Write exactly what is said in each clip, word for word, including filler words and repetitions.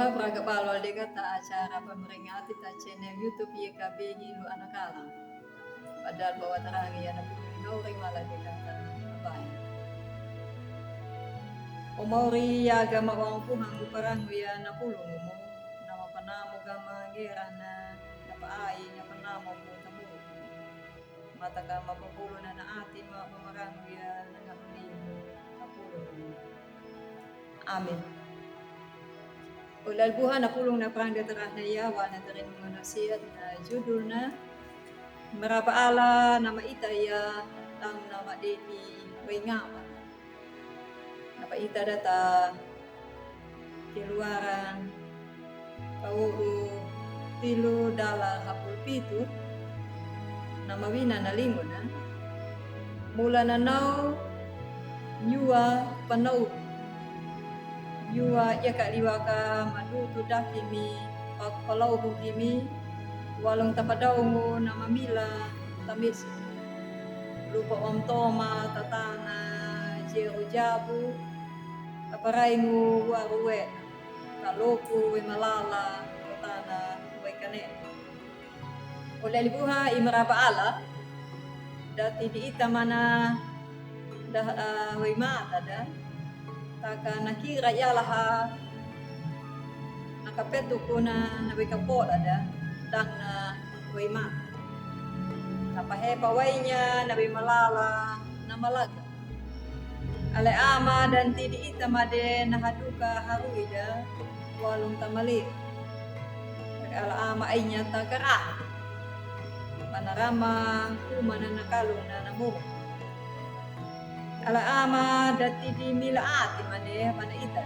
Praga balo de kata acara pemeringati ta channel YouTube Y K B Ngilu Anakala. Padahal bawa terang ya na bulu nori mala de kata bae. O mauri ya gama wang puhangu parangu ya na pulungu mo, na mapanamo gama ngera na, na paai na panamo mo tamu. Mata ka mapapulu na na ati ma pamarangu ya na ngahuli mo na pulungu mo. Amin. O lal buha na pulung na pranga tarahna ya wa na tarinunga na siat na judul na Maraba ala na maita ya tang na madepi waingaba. Na paita data Keluaran kawodu tilu dala hapulu pitu. Na mawina na linguna. Mula nanau nyua panau. Nyua yaka liwaka madutu dakimi pak palauhu gimi. Walung tapadaungu na mamila tamisi. Lupa omtoma tatana jeru jabu. Aparaingu waru we taloku we malala tatana we kane. O lali buha i maraba ala. Dati di ita mana da, ah, we mata da. Taka nakira yalaha nakapetuku na na we kapoda da. Dang na we mata. Napahepa wainya na we malala na malaga. Ala ama dan tidi ita made na haduka haruida walung tamali. Ala ama ainya takara. Panarama kumana na kaluna na mo. Ala ama dan tidi mila ati made pana ita.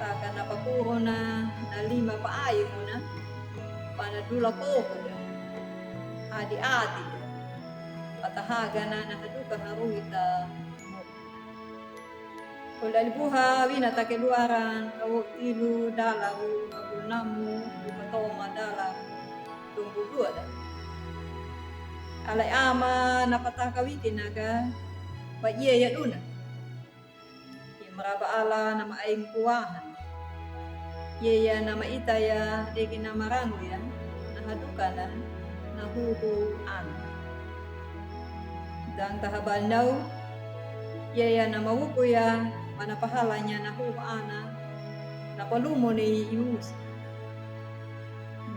Taka na pakuruna na lima paai muna. Pana dula kokoda. Adi ati. Patahagana na haduka haruita. Ko lali buha wina ta Keluaran kawo tilu dala ru kapulu namu ru katoma dala ru dunggu dua da. Ala ama na pataka witi naga ba iye ya duna. I maraba ala na maaing kuwahan. Iye ya na maita ya degi na marangu ya na haduka na na huhu ana. Dang tahabal nau iye ya na mawuku ya mana pahalanya na huhu ana na palumo ni i musi.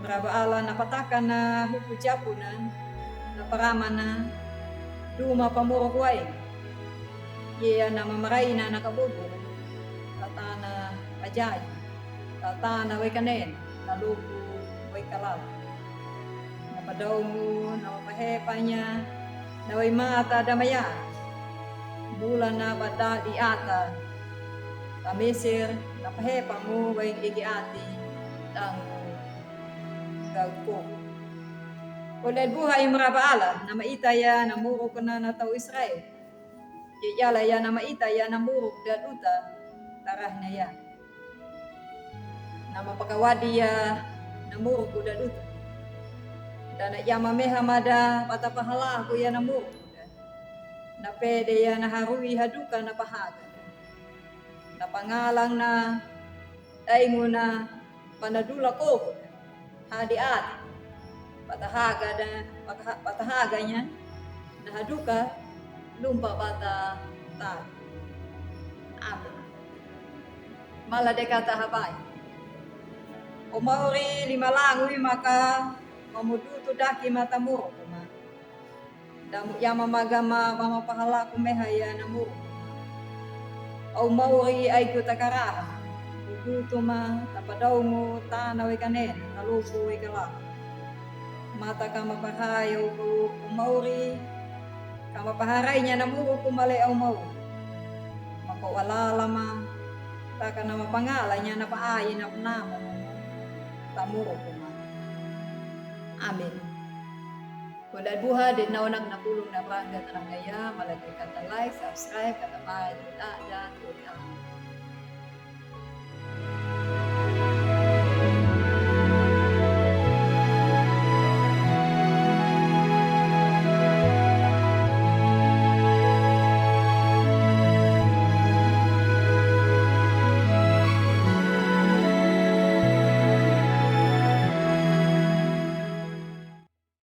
Maraba ala na pataka na huku japu na na parama na duma pamoro kuwaing. Iye ya na mamaraina na kabobo. Tatana ajai. Tatana we kanen na loku we kalala. Na padaungu na mapahepanya na we mata damaya. Bula na badadi ata. Tamesir na pahepangu we igi ati. Tangu gauko. Ko lali buha i maraba ala na maita ya na muruk na na tau Israel. Yala ya na maita ya na muruk daduta tarahna ya. Na mapakawadi ya na muruk daduta. Dana ya mameha mada pata pahalaku ya na muruk da. Na pede ya na harui haduka na pahaga. Na pangalang na daingu na panadula kogo. Hadi ati. Patahaga da, pataha-, patahaganya na haduka lumpa bata ta. Amin. Mala de kata habai. O mauri lima langu i maka mamudutu daki mata muruk ma. Damu yama magama mama pahalaku meha ya na muruk. Au mauri aiku takaraha. Udutu ma tapadaungu tana we kanen na luku we kala. Mata kama pahai au mauri. Kama paharainya na muruk male au mauri. Mako walala ma taka na mapangalanya na paai na panamo. Ta muruk ma. Amin. Ko lali buha de na onak na pulung na pranga tarahna ya, mala de kata like, subscribe, kata bae, da, da, da.